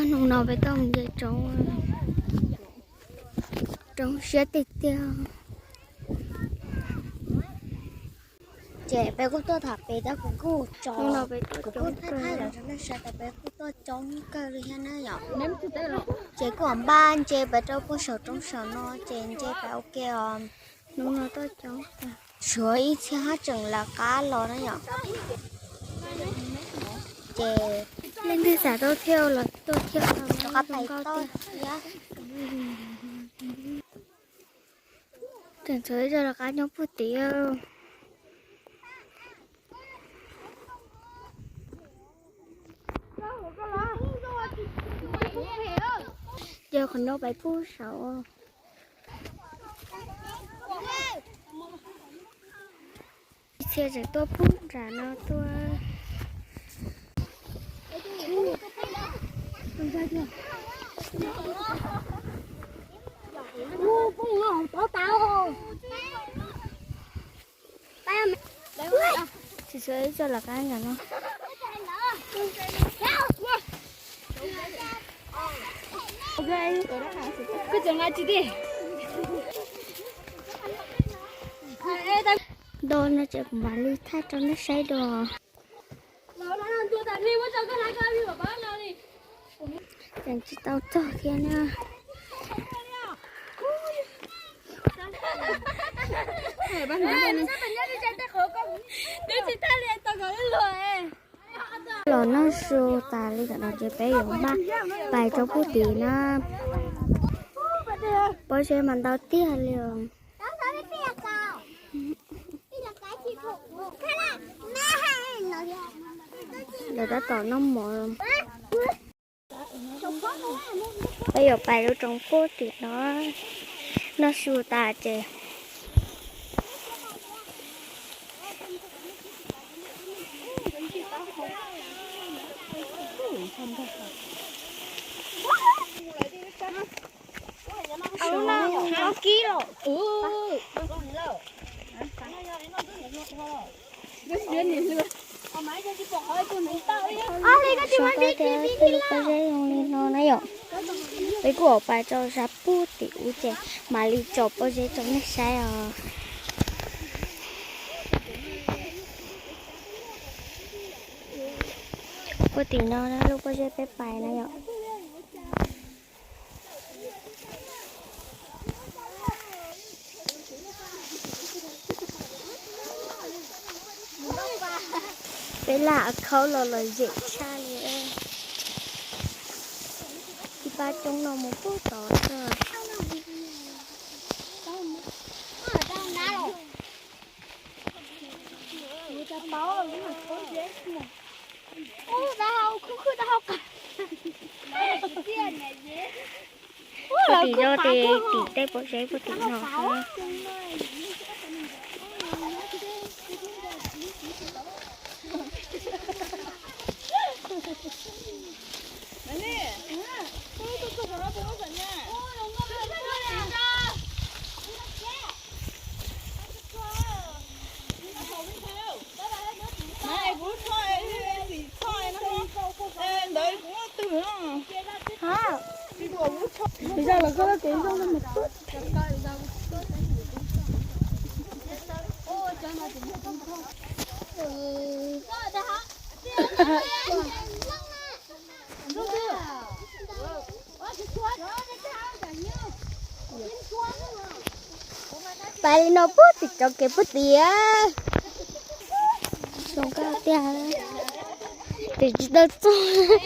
Hnub no peb tuaj mus nce roob, roob siab tiag tiag. Ces peb kuj tuaj tham pem tab kuv kuj tso, kuv kuj thaij thaij los rau nej saib tas peb kuj tuaj coob kawg li thiab na yom. Ces kuj npaj ntse pem rau puag saum roob saum no ces ntse pem ua ke os. Hnub no tuaj coob, suav ib txhia haj tseem lawv qab los na yom. Ces leej twg xav tuaj thiaj los tuaj thiab, rov qab pais toj thiab. Tseem tshuav ib zaj lawv qab nyob puag tid. Ces qhov no pais puag saud. Txhia tseem tuaj puag nram no tuaj. Tsis tshua ib txoj lawv qab nram no. Do no ces kuv mam li thaij rau nej saib dua. Tseem tsis tau txog thiab na. Los noj su tas li ntawm no ces peb yuav npaj pais rau puag tid na. Pob zeb mas ntau tiag li os. Lawv tab tom noj mov. Peb yuav pais lub roob puag tim no, noj su tas ces Soo qab thiab tej lub pob zeb zoo li no na yom. Peb kuj yuav pais rau sab puag tim ub ces mam li tso pob zeb rau nej saib os. Puag tim no na lub pob zeb peb pais na yom. Peb lam khaub los los zem tshaj li. Ib pab coob no mus puag tod xwb. Puag tim no ces tim tej pob zeb puag tim no xwb. Pais li no puag tim cov kev puag tim. Zoo nkauj tiag, tim tsis tau txog.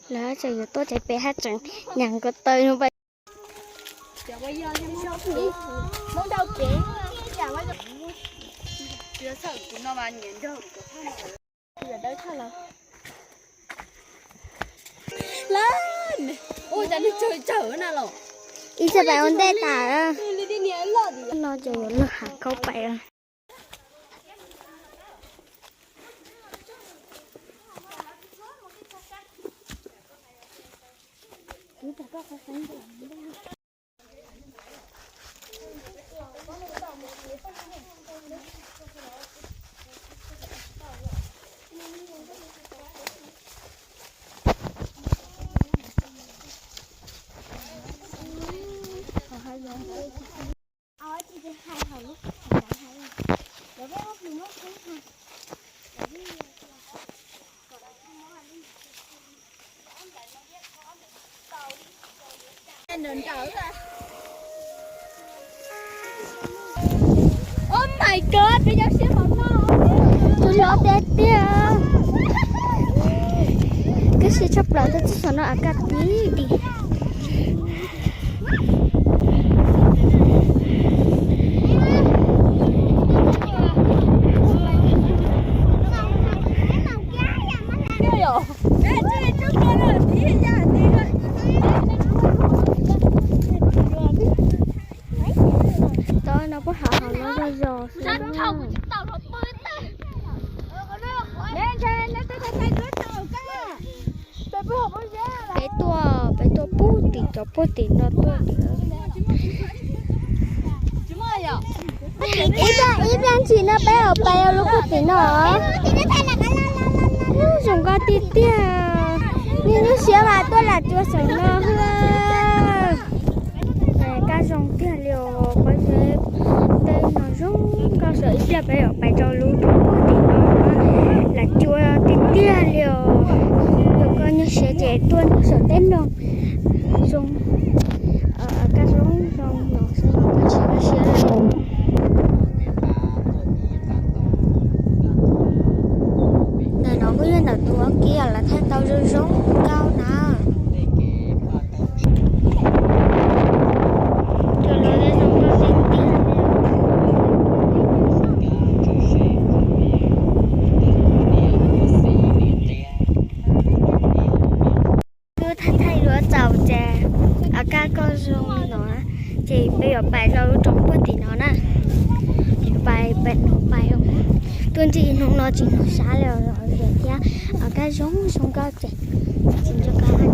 Lawv tseem yuav tuaj ces peb haj tseem nyeem ko taw no pais. Lawv, ua cas nws tsawg tsawg na los. Ib txhia pais ua ntej tas. No ces yuav lug hav khaub pais. Oh my God, peb cov siab hlob tiag tiag. Kab siab tshaj plaws, tuaj txog saum no a kaj tib dim. Tau no puab hav hav no zog zog xwb. Peb tuaj, peb tuaj puag tim cov puag tim no tuaj tim. Ib pliag ntshis no peb yuav pais lub puag tim no. Zoo nkauj tiag tiag. Niaj hnub siab mas tuaj lam cua saum no xwb. Kaj zoo tiag li os, pob zeb tej no zoo nkauj sav. Ib pliag peb yuav pais rau lub roob puag tim no, lam cua tiag tiag li os. Yog koj nyuaj siab ces tuaj nyob saum tej no zoo. Kaj zoo zoo no xwb, koj tsis nyuaj siab li. Ntawm no kuj yog ntawm tus ua ke lawv thaij tau zoo zoo nkauj na. Twb thaij thaij duab txaus ces a kaj koj zoo li no, ces peb yuav pais rau lub roob puag tim no na. Pais pem no pais, tuaj ntsib hnub no tsis hnov sab li os, thiab a kaj zoo zoo nkauj ces tsis nco qab sab.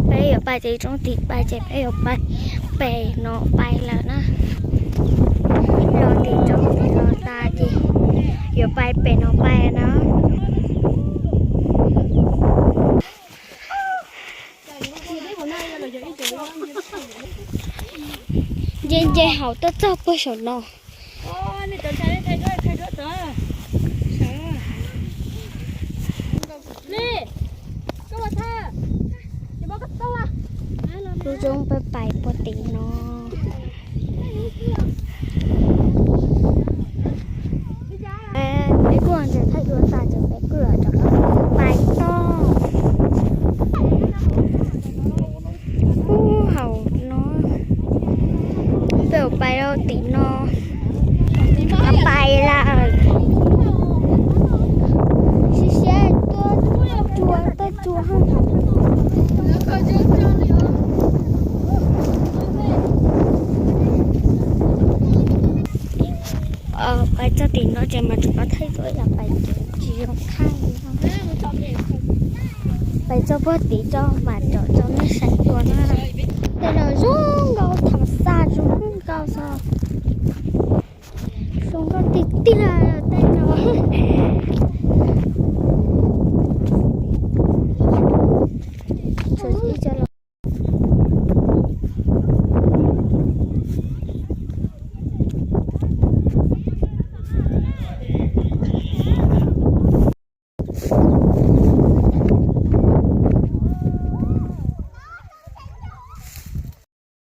Peb yuav pais tim roob tim pais ces peb yuav pais pem no pais lawm na. Los tim roob tim los tas ces yuav pais pem no pais na. Nce nce hauv tuaj txog puag saum no. Lub roob peb pais puag tim no. Peb kuj tseem thaij duab tas ces peb kuj yuav rov qab pais toj. Ub, hauv no peb yuav pais rau tim no, pais lawm. Siab siab tuaj cua, tuaj cua. Pais txog tim no ces mas rov qab thaij duab, yog pais tsis zoo thaij. Pais txog puag tim tso mas rov tso nej saib dua na. Tej no zoo nkauj, tham xaj zoo nkauj xwb. Zoo nkauj tiag tiag tej no.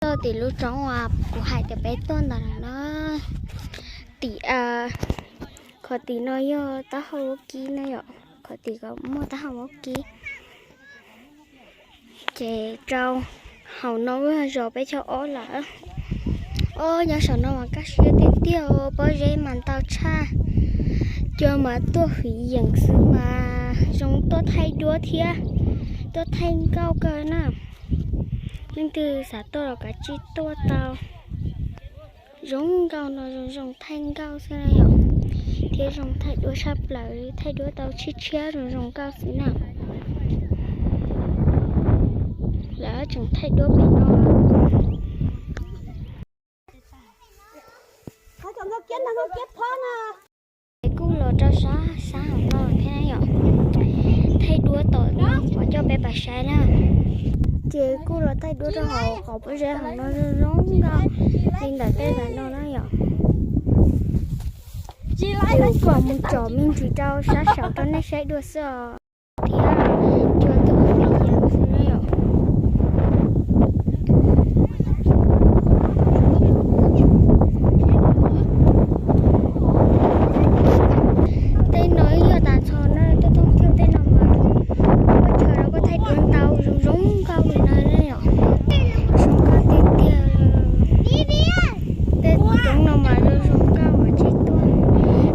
Tuaj tim lub roob uas kuv hais tias peb tuaj ntawd na. Tim, qhov tim no yog taub hau vaub kib na yom, qhov tim ko muaj taub hau vaub kib. Ces rau hauv no zos peb caug ob lawm. Ob, nyob saum no mas kaj siab tiag tiag, pob zeb mas ntau tshaj, cua mas tuaj hwv yees xwb mas. Zoo tuaj thaij duab thiab tuaj thaij nkauj kawg na. Leej twg xav tuaj los kav tsij tuaj tau. Zoo nkauj no zoo zoo thaij nkauj xwb na yom, thiab zoo thaij duab tshaj plaws, thaij duab tau tshiab tshiab zoo zoo nkauj xwb na. Lawv tseem thaij duab pem no. Ces kuj los rau sab sab hauv no thiab na yom, thaij duab tom no qhov coj peb pab saib na. Ces kuj los thaij duab rau hauv qhov pob zeb hauv no zoo zoo nkauj li ntawm tej ntawm no na yom. Ces kuj los mus tsom me ntsis rau sab saud rau nej saib dua xwb os. Thiab cua tuaj me yam xwb na yom. Tej no yog tas txog na, tej thoob thiaj tej no mas kuj chaw no kuj thaij duab ntau zoo zoo nkauj li no na yom. Zoo nkauj tiag tiag. Tej roob no mas zoo zoo nkauj mas tsis tuaj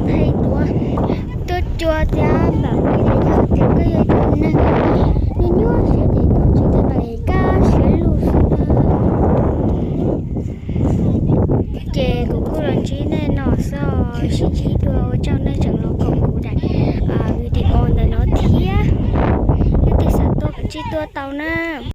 thaij duab. Tuaj cua thiab npam peb yog tias koj yog ib tug neeg nyuaj nyuaj siab ces tuaj tsis tau pais kaj siab lug xwb na. Ces kuv kuj los ntsib nej no xwb, sib ntsib dua, ua tsaug nej tseem los koom kuv daim video ntawm no thiab. Leej twg xav tuaj kav tsij tuaj tau na.